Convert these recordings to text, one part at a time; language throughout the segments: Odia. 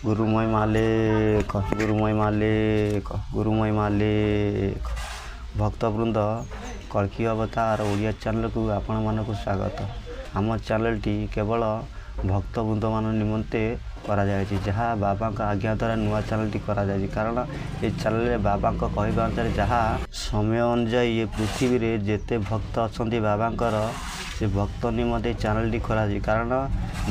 ଗୁରୁ ମହିମା ଲେଖ, ଗୁରୁ ମହିମା ଲେଖ, ଗୁରୁ ମହିମା ଲେଖ। ଭକ୍ତବୃନ୍ଦ, କଳ୍କୀ ଅବତାର ଓଡ଼ିଆ ଚ୍ୟାନେଲକୁ ଆପଣମାନଙ୍କୁ ସ୍ୱାଗତ। ଆମ ଚ୍ୟାନେଲଟି କେବଳ ଭକ୍ତବୃନ୍ଦମାନଙ୍କ ନିମନ୍ତେ କରାଯାଇଛି, ଯାହା ବାବାଙ୍କ ଆଜ୍ଞା ଦ୍ୱାରା ନୂଆ ଚ୍ୟାନେଲଟି କରାଯାଇଛି। କାରଣ ଏ ଚ୍ୟାନେଲରେ ବାବାଙ୍କ କହିବା ଅନୁସାରେ ଯାହା ସମୟ ଅନୁଯାୟୀ ଏ ପୃଥିବୀରେ ଯେତେ ଭକ୍ତ ଅଛନ୍ତି ବାବାଙ୍କର, ସେ ଭକ୍ତ ନିମନ୍ତେ ଚ୍ୟାନେଲଟି ଖୋଲାଯାଇଛି। କାରଣ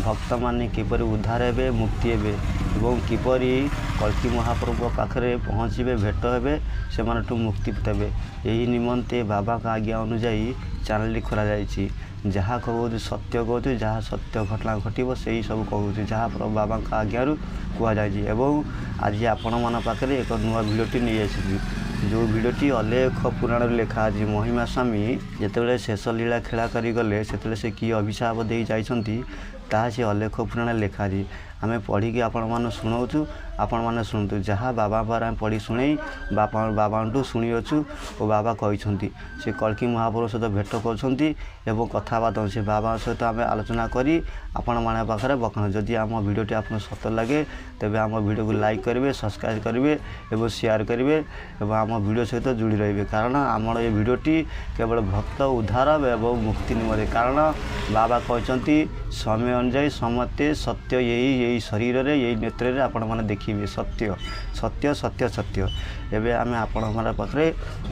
ଭକ୍ତମାନେ କିପରି ଉଦ୍ଧାର ହେବେ, ମୁକ୍ତି ହେବେ ଏବଂ କିପରି କଳ୍କୀ ମହାପ୍ରଭୁଙ୍କ ପାଖରେ ପହଞ୍ଚିବେ, ଭେଟ ହେବେ, ସେମାନଠୁ ମୁକ୍ତି ଦେବେ, ଏହି ନିମନ୍ତେ ବାବାଙ୍କ ଆଜ୍ଞା ଅନୁଯାୟୀ ଚ୍ୟାନେଲଟି ଖୋଲାଯାଇଛି। ଯାହା କହୁଛୁ ସତ୍ୟ କହୁଛୁ, ଯାହା ସତ୍ୟ ଘଟଣା ଘଟିବ ସେଇ ସବୁ କହୁଛୁ, ଯାହା ବାବାଙ୍କ ଆଜ୍ଞାରୁ କୁହାଯାଇଛି। ଏବଂ ଆଜି ଆପଣମାନଙ୍କ ପାଖରେ ଏକ ନୂଆ ଭିଡ଼ିଓଟି ନେଇ ଆସିଛି, ଯେଉଁ ଭିଡ଼ିଓଟି ଅଲେଖ ପୁରାଣରେ ଲେଖା ଅଛି। ମହିମା ସ୍ୱାମୀ ଯେତେବେଳେ ଶେଷ ଲୀଳା ଖେଳା କରିଗଲେ, ସେତେବେଳେ ସେ କି ଅଭିଶାପ ଦେଇ ଯାଇଛନ୍ତି, ତାହା ସେ ଅଲେଖ ପୁରାଣରେ ଲେଖା ଅଛି। ଆମେ ପଢ଼ିକି ଆପଣମାନଙ୍କୁ ଶୁଣାଉଛୁ, ଆପଣମାନେ ଶୁଣନ୍ତୁ। ଯାହା ବାବା ପାଖରେ ଆମେ ପଢ଼ି ଶୁଣେଇ ବାପା ବାବାଙ୍କଠୁ ଶୁଣିଅଛୁ ଓ ବାବା କହିଛନ୍ତି, ସେ କଳ୍କୀ ମହାପ୍ରଭୁ ସହିତ ଭେଟ କରୁଛନ୍ତି ଏବଂ କଥାବାର୍ତ୍ତା। ସେ ବାବାଙ୍କ ସହିତ ଆମେ ଆଲୋଚନା କରି ଆପଣମାନଙ୍କ ପାଖରେ ବଖାଣ। ଯଦି ଆମ ଭିଡ଼ିଓଟି ଆପଣଙ୍କୁ ସତ ଲାଗେ, ତେବେ ଆମ ଭିଡ଼ିଓକୁ ଲାଇକ୍ କରିବେ, ସବସ୍କ୍ରାଇବ୍ କରିବେ ଏବଂ ସେୟାର କରିବେ ଏବଂ ଆମ ଭିଡ଼ିଓ ସହିତ ଯୋଡ଼ି ରହିବେ। କାରଣ ଆମର ଏ ଭିଡ଼ିଓଟି କେବଳ ଭକ୍ତ ଉଦ୍ଧାର ଏବଂ ମୁକ୍ତି ନିମନ୍ତେ। କାରଣ ବାବା କହିଛନ୍ତି, ସମୟ ଅନୁଯାୟୀ ସମସ୍ତେ ସତ୍ୟ ଏଇ ଏଇ ଶରୀରରେ, ଏଇ ନେତ୍ରରେ ଆପଣମାନେ ଦେଖିବେ। ସତ୍ୟ, ସତ୍ୟ, ସତ୍ୟ, ସତ୍ୟ। ଏବେ ଆମେ ଆପଣମାନଙ୍କ ପାଖରେ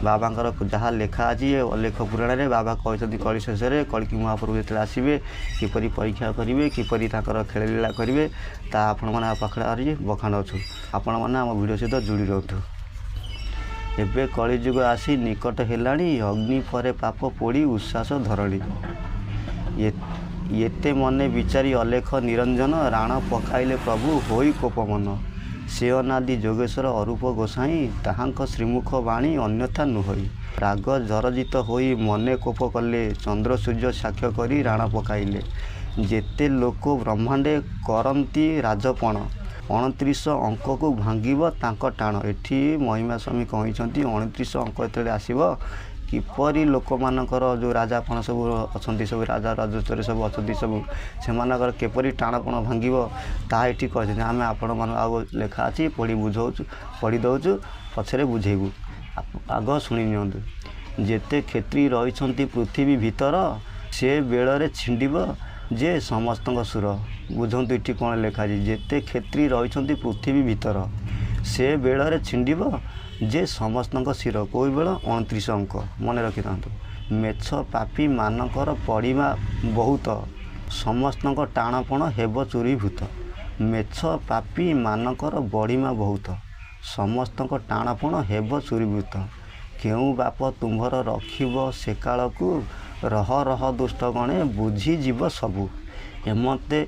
ବାବାଙ୍କର ଯାହା ଲେଖା ଅଛି ଅଲେଖ ପୁରାଣରେ, ବାବା କହିଛନ୍ତି କଳି ଶେଷରେ କଳ୍କୀ ମହାପ୍ରଭୁ ଯେତେବେଳେ ଆସିବେ, କିପରି ପରୀକ୍ଷା କରିବେ, କିପରି ତାଙ୍କର ଖେଳଲୀଳା କରିବେ, ତାହା ଆପଣମାନଙ୍କ ପାଖରେ ଆଜି ବଖାଣ ଅଛୁ। ଆପଣମାନେ ଆମ ଭିଡ଼ିଓ ସହିତ ଯୋଡ଼ି ରୁହନ୍ତୁ। ଏବେ କଳିଯୁଗ ଆସି ନିକଟ ହେଲାଣି, ଅଗ୍ନି ପରେ ପାପ ପୋଡ଼ି ଉଶ୍ୱାସ ଧରଣୀ। ଏତେ ମନେ ବିଚାରି ଅଲେଖ ନିରଞ୍ଜନ ରାଣ ପକାଇଲେ ପ୍ରଭୁ ହୋଇ କୋପମନ। ସେ ଅନାଦି ଯୋଗେଶ୍ୱର ଅରୂପ ଗୋସାଇଁ, ତାହାଙ୍କ ଶ୍ରୀମୁଖ ବାଣୀ ଅନ୍ୟଥା ନୁହଇ। ରାଗ ଜରଜିତ ହୋଇ ମନେ କୋପ କଲେ, ଚନ୍ଦ୍ର ସୂର୍ଯ୍ୟ ସାକ୍ଷ୍ୟ କରି ରାଣ ପକାଇଲେ। ଯେତେ ଲୋକ ବ୍ରହ୍ମାଣ୍ଡେ କରନ୍ତି ରାଜପଣ, 29 ଅଙ୍କକୁ ଭାଙ୍ଗିବ ତାଙ୍କ ଟାଣ। ଏଠି ମହିମା ସ୍ୱାମୀ କହିଛନ୍ତି, 29 ଅଙ୍କ ଯେତେବେଳେ ଆସିବ, କିପରି ଲୋକମାନଙ୍କର ଯେଉଁ ରାଜାପଣ ସବୁ ଅଛନ୍ତି, ସବୁ ରାଜା ରାଜତ୍ୱରେ ସବୁ ଅଛନ୍ତି ସବୁ, ସେମାନଙ୍କର କିପରି ଟାଣପଣ ଭାଙ୍ଗିବ, ତାହା ଏଠି କହିଛନ୍ତି। ଆମେ ଆପଣମାନଙ୍କୁ ଆଉ ଲେଖା ଅଛି, ପଢ଼ି ବୁଝାଉଛୁ, ପଢ଼ି ଦେଉଛୁ, ପଛରେ ବୁଝେଇବୁ, ଆଗ ଶୁଣି ନିଅନ୍ତୁ। ଯେତେ କ୍ଷେତ୍ରୀ ରହିଛନ୍ତି ପୃଥିବୀ ଭିତର, ସେ ବେଳରେ ଛିଣ୍ଡିବ ଯେ ସମସ୍ତଙ୍କ ସୁର। ବୁଝନ୍ତୁ ଏଠି କ'ଣ ଲେଖା ଅଛି। ଯେତେ କ୍ଷେତ୍ରୀ ରହିଛନ୍ତି ପୃଥିବୀ ଭିତର, ସେ ବେଳରେ ଛିଣ୍ଡିବ ଯେ ସମସ୍ତଙ୍କ ଶିର। କେଉଁ ବେଳ? 29 ଅଙ୍କ, ମନେ ରଖିଥାନ୍ତୁ। ମେଛ ପାପୀ ମାନଙ୍କର ପଡ଼ିବା ବହୁତ, ସମସ୍ତଙ୍କ ଟାଣପଣ ହେବ ଚୁରୀଭୂତ। ମେଛ ପାପୀ ମାନଙ୍କର ବଢ଼ିମା ବହୁତ, ସମସ୍ତଙ୍କ ଟାଣପଣ ହେବ ଚୁରୀଭୂତ। କେଉଁ ବାପ ତୁମ୍ଭର ରଖିବ ସେ କାଳକୁ? ରହ ରହ ଦୁଷ୍ଟ ଗଣେ, ବୁଝିଯିବ ସବୁ। ଏମନ୍ତେ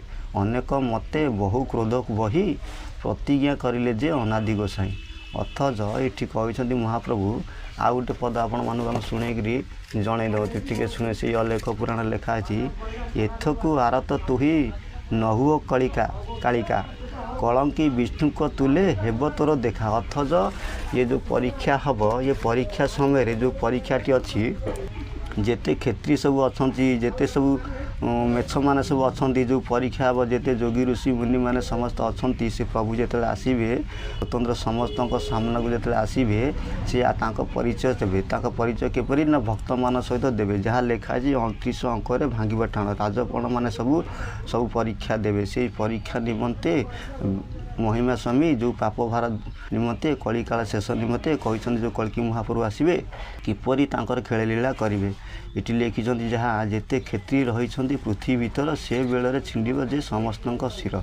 ଅନେକ ମତେ ବହୁ କ୍ରୋଧ ବହି ପ୍ରତିଜ୍ଞା କରିଲେ ଯେ ଅନାଦି ଗୋସାଇଁ। ଅଥଚ ଏଠି କହିଛନ୍ତି ମହାପ୍ରଭୁ, ଆଉ ଗୋଟେ ପଦ ଆପଣମାନଙ୍କୁ ଆମେ ଶୁଣେଇକିରି ଜଣେଇ ଦେଉଛୁ, ଟିକେ ଶୁଣେ। ସେଇ ଅଲେଖ ପୁରାଣ ଲେଖା ଅଛି, ଏଥକୁ ଆରତ ତୁହି ନହୁଅ କଳିକା କାଳିକା, କଳଙ୍କି ବିଷ୍ଣୁଙ୍କ ତୁଲେ ହେବ ତୋର ଦେଖା। ଅଥଚ ଇଏ ଯେଉଁ ପରୀକ୍ଷା ହେବ, ଇଏ ପରୀକ୍ଷା ସମୟରେ ଯେଉଁ ପରୀକ୍ଷାଟି ଅଛି, ଯେତେ କ୍ଷେତ୍ରୀ ସବୁ ଅଛନ୍ତି, ଯେତେ ସବୁ ମେଛମାନେ ସବୁ ଅଛନ୍ତି, ଯେଉଁ ପରୀକ୍ଷା ହେବ, ଯେତେ ଯୋଗୀ ଋଷି ମୁନିମାନେ ସମସ୍ତେ ଅଛନ୍ତି, ସେ ପ୍ରଭୁ ଯେତେବେଳେ ଆସିବେ, ସ୍ୱତନ୍ତ୍ର ସମସ୍ତଙ୍କ ସାମ୍ନାକୁ ଯେତେବେଳେ ଆସିବେ, ସେ ତାଙ୍କ ପରିଚୟ ଦେବେ। ତାଙ୍କ ପରିଚୟ କିପରି ନା ଭକ୍ତମାନଙ୍କ ସହିତ ଦେବେ। ଯାହା ଲେଖା ଅଛି, 29 ଅଙ୍କରେ ଭାଙ୍ଗିବା ଟାଣ, ରାଜପଣମାନେ ସବୁ ସବୁ ପରୀକ୍ଷା ଦେବେ। ସେଇ ପରୀକ୍ଷା ନିମନ୍ତେ ମହିମା ସ୍ୱାମୀ ଯେଉଁ ପାପ ଭାର ନିମନ୍ତେ କଳିକାଳ ଶେଷ ନିମନ୍ତେ କହିଛନ୍ତି, ଯେଉଁ କଳ୍କୀ ମହାପ୍ରଭୁ ଆସିବେ, କିପରି ତାଙ୍କର ଖେଳଲୀଳା କରିବେ, ଏଠି ଲେଖିଛନ୍ତି। ଯାହା ଯେତେ କ୍ଷେତ୍ରୀ ରହିଛନ୍ତି ପୃଥିବୀ ଭିତର, ସେ ବେଳରେ ଛିଣ୍ଡିବ ଯେ ସମସ୍ତଙ୍କ ଶିର।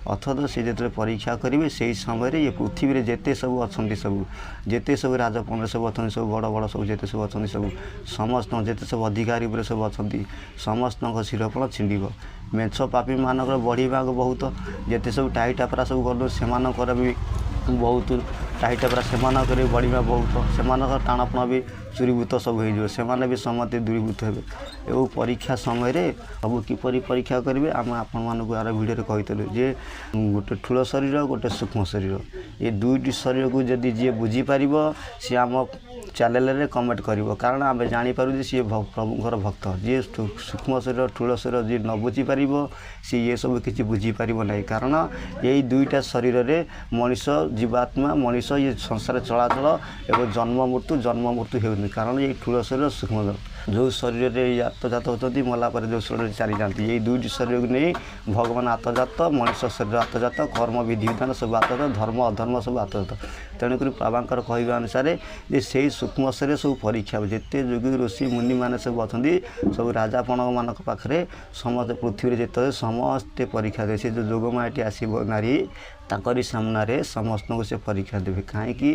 ଅଥଚ ସେ ଯେତେବେଳେ ପରୀକ୍ଷା କରିବେ, ସେଇ ସମୟରେ ଏ ପୃଥିବୀରେ ଯେତେ ସବୁ ଅଛନ୍ତି ସବୁ, ଯେତେ ସବୁ ରାଜପଣରେ ସବୁ ଅଛନ୍ତି ସବୁ, ବଡ଼ ବଡ଼ ସବୁ ଯେତେ ସବୁ ଅଛନ୍ତି ସବୁ, ସମସ୍ତଙ୍କ ଯେତେ ସବୁ ଅଧିକାରୀ ଉପରେ ସବୁ ଅଛନ୍ତି, ସମସ୍ତଙ୍କ ଶିରପଣ ଛିଣ୍ଡିବ। ମେଛ ପାପୀମାନଙ୍କର ବଢ଼ିବାକୁ ବହୁତ, ଯେତେ ସବୁ ଟାହି ଟାପରା ସବୁ କରୁଛନ୍ତି, ସେମାନଙ୍କର ବି ବହୁତ ଟାହି ଟାପରା, ସେମାନଙ୍କର ବି ବଢ଼ିବା ବହୁତ, ସେମାନଙ୍କର ଟାଣପଣ ବି ଚୁରୀଭୂତ ସବୁ ହେଇଯିବ, ସେମାନେ ବି ସମସ୍ତେ ଦୂରୀଭୂତ ହେବେ। ଏବଂ ପରୀକ୍ଷା ସମୟରେ ସବୁ କିପରି ପରୀକ୍ଷା କରିବେ, ଆମେ ଆପଣମାନଙ୍କୁ ଆର ଭିଡ଼ିଓରେ କହିଥିଲୁ ଯେ ଗୋଟେ ଠୁଳ ଶରୀର, ଗୋଟେ ସୂକ୍ଷ୍ମ ଶରୀର, ଏ ଦୁଇଟି ଶରୀରକୁ ଯଦି ଯିଏ ବୁଝିପାରିବ, ସିଏ ଆମ ଚ୍ୟାନେଲରେ କମେଣ୍ଟ କରିବ, କାରଣ ଆମେ ଜାଣିପାରୁ ଯେ ସିଏ ପ୍ରଭୁଙ୍କର ଭକ୍ତ। ଯିଏ ସୂକ୍ଷ୍ମ ଶରୀର, ଥୂଳ ଶରୀର ଯିଏ ନ ବୁଝିପାରିବ, ସିଏ ଏସବୁ କିଛି ବୁଝିପାରିବ ନାହିଁ। କାରଣ ଏଇ ଦୁଇଟା ଶରୀରରେ ମଣିଷ, ଜୀବାତ୍ମା ମଣିଷ ଇଏ ସଂସାର ଚଳାଚଳ ଏବଂ ଜନ୍ମ ମୃତ୍ୟୁ, ଜନ୍ମ ମୃତ୍ୟୁ ହେଉନି। କାରଣ ଏଇ ଥୂଳ ଶରୀର, ସୂକ୍ଷ୍ମ ଯେଉଁ ଶରୀରରେ ଏଇ ଆତ୍ମଜାତ ହେଉଛନ୍ତି, ମଲା ପରେ ଯେଉଁ ଶରୀରରେ ଚାଲିଯାଆନ୍ତି, ଏଇ ଦୁଇଟି ଶରୀରକୁ ନେଇ ଭଗବାନ ଆତ୍ମଜାତ, ମଣିଷ ଶରୀର ଆତ୍ମଜାତ, କର୍ମ ବିଧିବିଧାନ ସବୁ ଆତ୍ମଜାତ, ଧର୍ମ ଅଧର୍ମ ସବୁ ଆତ୍ମଜାତ। ତେଣୁକରି ବାବାଙ୍କର କହିବା ଅନୁସାରେ ଯେ ସେଇ ସୂକ୍ଷ୍ମ ଶରୀର ସବୁ ପରୀକ୍ଷା ହେବ। ଯେତେ ଯୋଗୀ ଋଷି ମୁନିମାନେ ସବୁ ଅଛନ୍ତି, ସବୁ ରାଜାପଣମାନଙ୍କ ପାଖରେ ସମସ୍ତେ ପୃଥିବୀରେ ଯେତେ ସମସ୍ତେ ପରୀକ୍ଷା ଦେବେ। ସେ ଯେଉଁ ଯୋଗମାୟାଟି ଆସିବ ନାରୀ, ତାଙ୍କରି ସାମ୍ନାରେ ସମସ୍ତଙ୍କୁ ସେ ପରୀକ୍ଷା ଦେବେ। କାହିଁକି?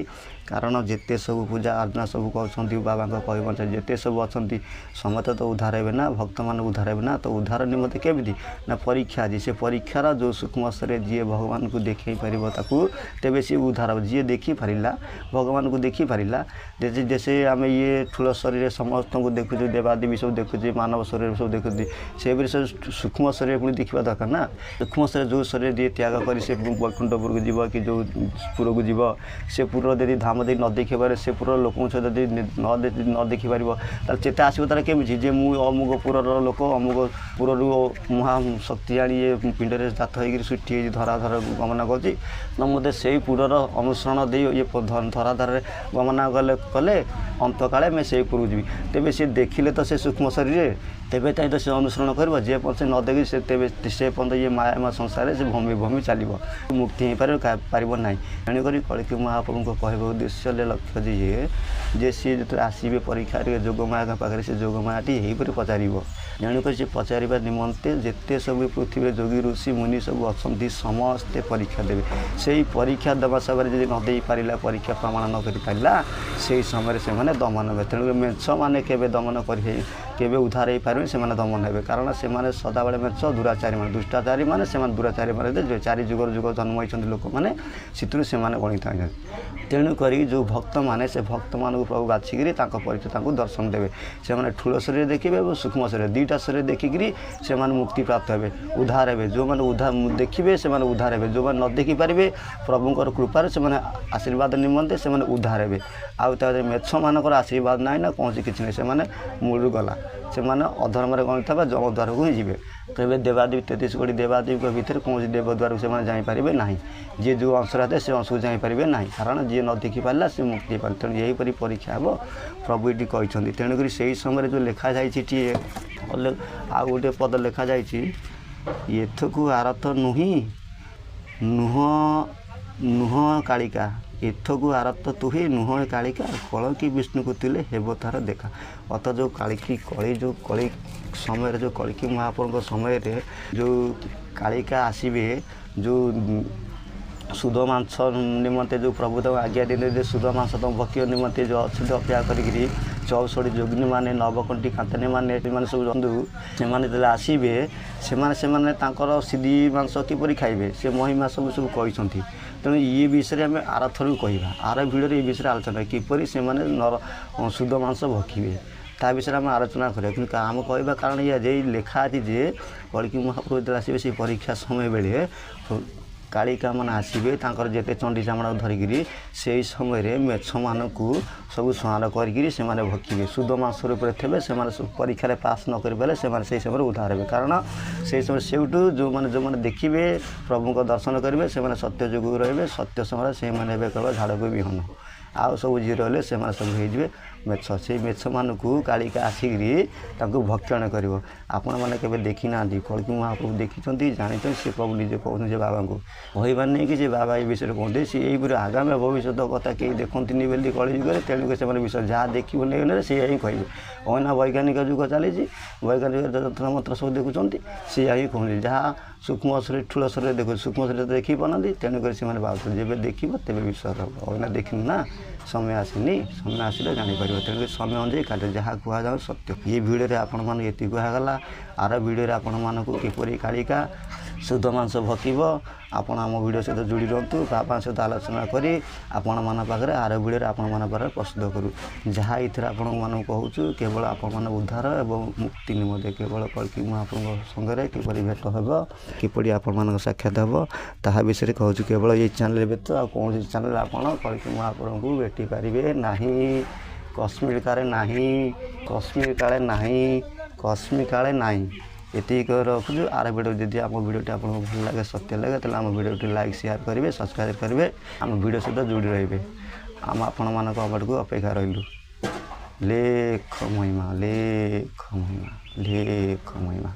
କାରଣ ଯେତେ ସବୁ ପୂଜା ଅର୍ଚ୍ଚନା ସବୁ କରୁଛନ୍ତି, ବାବାଙ୍କ କହିବା ଅନୁସାରେ ଯେତେ ସବୁ ଅଛନ୍ତି, ସମସ୍ତେ ତ ଉଦ୍ଧାର ହେବେ ନା, ଭକ୍ତମାନେ ଉଦ୍ଧାର ହେବେ ନା। ତ ଉଦ୍ଧାର ନିମନ୍ତେ କେମିତି ନା ପରୀକ୍ଷା ଅଛି। ସେ ପରୀକ୍ଷାର ଯେଉଁ ସୂକ୍ଷ୍ମ ସ୍ତରରେ ଯିଏ ଭଗବାନଙ୍କୁ ଦେଖାଇ ପାରିବ ତାକୁ, ତେବେ ସିଏ ଉଦ୍ଧାର ହେବ। ଯିଏ ଦେଖିପାରିଲା, ଭଗବାନଙ୍କୁ ଦେଖିପାରିଲା, ଯେ ଆମେ ଇଏ ଥୂଳ ଶରୀରରେ ସମସ୍ତଙ୍କୁ ଦେଖୁଛୁ, ଦେବାଦେବୀ ସବୁ ଦେଖୁଛୁ, ମାନବ ଶରୀରରେ ସବୁ ଦେଖୁଛୁ, ସେପରି ସେ ସୂକ୍ଷ୍ମ ଶରୀର ପୁଣି ଦେଖିବା ଦରକାର ନା। ସୂକ୍ଷ୍ମ ଶରୀର ଯେଉଁ ଶରୀର ଯିଏ ତ୍ୟାଗ କରି ସେ ବୈକୁଣ୍ଠପୁରକୁ ଯିବ କି ଯେଉଁ ପୁରକୁ ଯିବ, ସେ ପୁର ଯଦି ଧାମ ଦେଇ ନ ଦେଖିପାରେ, ସେ ପୁରର ଲୋକଙ୍କ ସହିତ ଯଦି ନ ଦେଖିପାରିବ, ତାହେଲେ ଚେତା ଆସିବ ତାର କେମିତି ଯେ ମୁଁ ଅମୁକ ପୁରର ଲୋକ, ଅମୁକ ପୁରରୁ ମହାଶକ୍ତି ଆଣି ଏ ପିଣ୍ଡରେ ଜାତ ହେଇକିରି ସୃଷ୍ଟି ହେଇଛି, ଧରା ଧରା ଗମନ କରୁଛି। ତ ମୋତେ ସେଇ ପୁରର ଅନୁସରଣ ଦେଇ ଇଏ ଧରାଧାରରେ ଗମନ କଲେ ଅନ୍ତକାଳେ ମୁଁ ସେଇ ପୁରକୁ ଯିବି। ତେବେ ସେ ଦେଖିଲେ ତ ସେ ସୂକ୍ଷ୍ମ ଶରୀରରେ, ତେବେ ତାଇଁ ତ ସେ ଅନୁସରଣ କରିବ। ଯେ ପର୍ଯ୍ୟନ୍ତ ନ ଦେଖି ସେ, ତେବେ ସେ ପର୍ଯ୍ୟନ୍ତ ଇଏ ମାୟା ସଂସାରରେ ସେ ଭୂମି ଭୂମି ଚାଲିବ, ମୁକ୍ତି ହେଇପାରିବ ପାରିବ ନାହିଁ। ତେଣୁକରି କଳିକି ମହାପ୍ରଭୁଙ୍କ କହିବା ଉଦ୍ଦେଶ୍ୟ ଲକ୍ଷ୍ୟ ଯେ ଇଏ ଯେ ସିଏ ଯେତେବେଳେ ଆସିବେ ପରୀକ୍ଷାରେ ଯୋଗମାୟାଙ୍କ ପାଖରେ, ସେ ଯୋଗମାୟାଟି ଏହିପରି ପଚାରିବ। ତେଣୁକରି ସେ ପଚାରିବା ନିମନ୍ତେ ଯେତେ ସବୁ ପୃଥିବୀରେ ଯୋଗୀ ଋଷି ମୁନି ସବୁ ଅଛନ୍ତି, ସମସ୍ତେ ପରୀକ୍ଷା ଦେବେ। ସେଇ ପରୀକ୍ଷା ଦେବା ସମୟରେ ଯଦି ନ ଦେଇପାରିଲା, ପରୀକ୍ଷା ପ୍ରମାଣ ନ କରିପାରିଲା, ସେଇ ସମୟରେ ସେମାନେ ଦମନ ହେବେ। ତେଣୁକରି ମେଞ୍ଚମାନେ କେବେ ଦମନ କରି କେବେ ଉଦ୍ଧାର ହେଇପାରିବେନି, ସେମାନେ ଦମନ ହେବେ। କାରଣ ସେମାନେ ସଦାବେଳେ ମେଞ୍ଚ ଦୁରାଚାରୀ ମାନେ, ଦୁଷ୍ଟାଚାରୀ ମାନେ, ସେମାନେ ଦୁରାଚାରୀ ମାନେ ଚାରି ଯୁଗର ଯୁଗ ଜନ୍ମ ହେଇଛନ୍ତି ଲୋକମାନେ, ସେଥିରୁ ସେମାନେ ଗଣିତ ହେଇଛନ୍ତି। ତେଣୁକରି ଯେଉଁ ଭକ୍ତମାନେ, ସେ ଭକ୍ତମାନଙ୍କୁ ପ୍ରଭୁ ବାଛିକିରି ତାଙ୍କ ପରିଚୟ ତାଙ୍କୁ ଦର୍ଶନ ଦେବେ। ସେମାନେ ଠୁଳ ଶରୀର ଦେଖିବେ ଏବଂ ସୂକ୍ଷ୍ମ ଶରୀର, ଦୁଇଟା ଶରୀର ଦେଖିକିରି ସେମାନେ ମୁକ୍ତି ପ୍ରାପ୍ତ ହେବେ, ଉଦ୍ଧାର ହେବେ। ଯେଉଁମାନେ ଉଦ୍ଧାର ଦେଖିବେ ସେମାନେ ଉଦ୍ଧାର ହେବେ, ଯେଉଁମାନେ ନ ଦେଖିପାରିବେ ପ୍ରଭୁଙ୍କର କୃପାରେ ସେମାନେ ଆଶୀର୍ବାଦ ନିମନ୍ତେ ସେମାନେ ଉଦ୍ଧାର ହେବେ। ଆଉ ତା ମେଛମାନଙ୍କର ଆଶୀର୍ବାଦ ନାହିଁ ନା କୌଣସି କିଛି ନାହିଁ, ସେମାନେ ମୂଳରୁ ଗଲା, ସେମାନେ ଅଧର୍ମରେ ଗଣିତ ହେବା ଯମ ଦ୍ୱାରକୁ ହିଁ ଯିବେ। ତେବେ ଦେବାଦେବୀ 33 କୋଟି ଦେବାଦେବୀଙ୍କ ଭିତରେ କୌଣସି ଦେବଦ୍ୱାରକୁ ସେମାନେ ଯାଇପାରିବେ ନାହିଁ। ଯିଏ ଯେଉଁ ଅଂଶରେ ଥାଏ ସେ ଅଂଶକୁ ଯାଇପାରିବେ ନାହିଁ, କାରଣ ଯିଏ ନ ଦେଖିପାରିଲା ସେ ମୁକ୍ତି ହେଇପାରିବ। ତେଣୁ ଏହିପରି ପରୀକ୍ଷା ହେବ, ପ୍ରଭୁ ଏଠି କହିଛନ୍ତି। ତେଣୁକରି ସେଇ ସମୟରେ ଯେଉଁ ଲେଖାଯାଇଛି ଏଠି ଆଉ ଗୋଟେ ପଦ ଲେଖାଯାଇଛି, ଏଥକୁ ଆରତ ନୁହେଁ ନୁହଁ ନୁହଁ କାଳିକା, ଏଥକୁ ଆରତ ତୁହି ନୁହଁ କାଳିକା, କଳଙ୍କି ବିଷ୍ଣୁକୁ ଥିଲେ ହେବ ତାର ଦେଖା। ଅତ ଯେଉଁ କାଳିକି କଳି ଯେଉଁ କଳି ସମୟରେ ଯେଉଁ କଳିକି ମହାପ୍ରଭୁଙ୍କ ସମୟରେ ଯେଉଁ କାଳିକା ଆସିବେ, ଯେଉଁ ସୁଧ ମାଂସ ନିମନ୍ତେ ଯେଉଁ ପ୍ରଭୁ ତାଙ୍କୁ ଆଜ୍ଞା ଦିଅନ୍ତି ଯେ ସୁଧ ମାଂସ ତମ ଭକ୍ଷିବା ନିମନ୍ତେ ଯେଉଁ ଅଛନ୍ତି ଅପେକ୍ଷା କରିକିରି 64 ଯୋଗିନୀମାନେ, ନବକଣ୍ଠି କାନ୍ତନୀମାନେ, ଏମାନେ ସବୁ ବନ୍ଧୁ, ସେମାନେ ଯେତେବେଳେ ଆସିବେ, ସେମାନେ ସେମାନେ ତାଙ୍କର ସିଧି ମାଂସ କିପରି ଖାଇବେ ସେ ମହିମା ସବୁ ସବୁ କହିଛନ୍ତି। ତେଣୁ ଇଏ ବିଷୟରେ ଆମେ ଆରଥରକୁ କହିବା, ଆର ଭିଡ଼ିଓରେ ଏ ବିଷୟରେ ଆଲୋଚନା କିପରି ସେମାନେ ନର ସୁଧ ମାଂସ ଭକ୍ଷିବେ ତା ବିଷୟରେ ଆମେ ଆଲୋଚନା କରିବା। କିନ୍ତୁ ଆମେ କହିବା କାରଣ ଇଏ ଯେ ଲେଖା ଅଛି ଯେ କଳିକି ମହାପ୍ରଭୁ ଯେତେବେଳେ ଆସିବେ ସେଇ ପରୀକ୍ଷା ସମୟ ବେଳେ କାଳିକା ମାନେ ଆସିବେ ତାଙ୍କର ଯେତେ ଚଣ୍ଡୀ ଚାମୁଣ୍ଡାକୁ ଧରିକିରି, ସେଇ ସମୟରେ ମେଛମାନଙ୍କୁ ସବୁ ସଂହାର କରିକିରି ସେମାନେ ଭକ୍ଷିବେ, ସୁଧ ମାଂସ ରୂପରେ ଥିବେ। ସେମାନେ ସବୁ ପରୀକ୍ଷାରେ ପାସ୍ ନ କରିପାରିଲେ ସେମାନେ ସେଇ ସମୟରେ ଉଦ୍ଧାର ହେବେ। କାରଣ ସେଇ ସମୟରେ ସେଇଠୁ ଯେଉଁମାନେ ଯେଉଁମାନେ ଦେଖିବେ, ପ୍ରଭୁଙ୍କ ଦର୍ଶନ କରିବେ, ସେମାନେ ସତ୍ୟ ଯୁଗକୁ ରହିବେ। ସତ୍ୟ ସମୟରେ ସେଇମାନେ ହେବେ କେବଳ ଝାଡ଼କୁ ବିହନ, ଆଉ ସବୁ ଯିଏ ରହିଲେ ସେମାନେ ସବୁ ହେଇଯିବେ ମେଛ। ସେଇ ମେଛମାନଙ୍କୁ କାଳିକା ଆସିକିରି ତାଙ୍କୁ ଭକ୍ଷଣ କରିବ। ଆପଣମାନେ କେବେ ଦେଖିନାହାନ୍ତି, କଳ୍କୀ ମହାପ୍ରଭୁ ଦେଖିଛନ୍ତି, ଜାଣିଛନ୍ତି। ସେ ପ୍ରଭୁ ନିଜେ କହୁଛନ୍ତି ଯେ ବାବାଙ୍କୁ କହିବା ନେଇକି ଯେ ବାବା ଏ ବିଷୟରେ କୁହନ୍ତି, ସେ ଏଇପରି ଆଗାମୀ ଭବିଷ୍ୟତ କଥା କେହି ଦେଖନ୍ତିନି ବୋଲି କଳିଯୁଗରେ। ତେଣୁକରି ସେମାନେ ବିଷୟ ଯାହା ଦେଖିବ ନେଇ ସେଇଆ ହିଁ କହିବେ। ଅଇନା ବୈଜ୍ଞାନିକ ଯୁଗ ଚାଲିଛି, ବୈଜ୍ଞାନିକ ଯନ୍ତ୍ର ମନ୍ତ୍ର ସବୁ ଦେଖୁଛନ୍ତି, ସେଇଆ ହିଁ କୁହନ୍ତି। ଯାହା ସୂକ୍ଷ୍ମ ଶରୀର ଠୁଳ ଶରୀର ଦେଖୁଛନ୍ତି, ସୂକ୍ଷ୍ମ ଶରୀର ଦେଖି ପାରୁନାହାନ୍ତି। ତେଣୁକରି ସେମାନେ ଭାବୁଛନ୍ତି ଯେବେ ଦେଖିବ ତେବେ ବିଶ୍ୱାସ ହେବ। ଅଇନା ଦେଖିନୁ ନା, ସମୟ ଆସିନି, ସମୟ ଆସିଲେ ଜାଣିପାରିବ। ତେଣୁକରି ସମୟ ଅନୁଯାୟୀ କାର୍ଯ୍ୟ ଯାହା କୁହାଯାଉ ସତ୍ୟ। ଏ ଭିଡ଼ିଓରେ ଆପଣମାନଙ୍କୁ ଏତିକି କୁହାଗଲା। ଆର ଭିଡ଼ିଓରେ ଆପଣମାନଙ୍କୁ କିପରି କାଳିକା ଶୁଦ୍ଧ ମାଂସ ଭକିବ, ଆପଣ ଆମ ଭିଡ଼ିଓ ସହିତ ଯୋଡ଼ି ରୁହନ୍ତୁ। ବାବାଙ୍କ ସହିତ ଆଲୋଚନା କରି ଆପଣମାନଙ୍କ ପାଖରେ ଆର ଭିଡ଼ିଓରେ ଆପଣମାନଙ୍କ ପାଖରେ ପ୍ରସ୍ତୁତ କରୁ। ଯାହା ଏଥିରେ ଆପଣମାନଙ୍କୁ କହୁଛୁ କେବଳ ଆପଣମାନେ ଉଦ୍ଧାର ଏବଂ ମୁକ୍ତି ନିମନ୍ତେ, କେବଳ କଳ୍କୀ ମହାପ୍ରଭୁଙ୍କ ସଙ୍ଗରେ କିପରି ଭେଟ ହେବ, କିପରି ଆପଣମାନଙ୍କ ସାକ୍ଷାତ ହେବ ତାହା ବିଷୟରେ କହୁଛୁ। କେବଳ ଏଇ ଚ୍ୟାନେଲ୍ ବ୍ୟତୀତ ଆଉ କୌଣସି ଚ୍ୟାନେଲ୍ ଆପଣ କଳ୍କୀ ମହାପ୍ରଭୁଙ୍କୁ ଭେଟି ପାରିବେ ନାହିଁ। କଶ୍ମୀର କାଳେ ନାହିଁ, କଶ୍ମୀର କାଳେ ନାହିଁ, କଶ୍ମୀର କାଳେ ନାହିଁ। ଏତିକି କହି ରଖୁଛୁ। ଆର ଭିଡ଼ିଓ ଯଦି ଆମ ଭିଡ଼ିଓଟି ଆପଣଙ୍କୁ ଭଲ ଲାଗେ, ସତ୍ୟ ଲାଗେ, ତାହେଲେ ଆମ ଭିଡ଼ିଓଟି ଲାଇକ୍, ସେୟାର କରିବେ, ସବସ୍କ୍ରାଇବ୍ କରିବେ, ଆମ ଭିଡ଼ିଓ ସହିତ ଯୋଡ଼ି ରହିବେ। ଆମ ଆପଣମାନଙ୍କ କମେଣ୍ଟକୁ ଅପେକ୍ଷା ରହିଲୁ। ଲେଖ ମହିମା, ଲେଖ ମହିମା, ଲେଖ ମହିମା।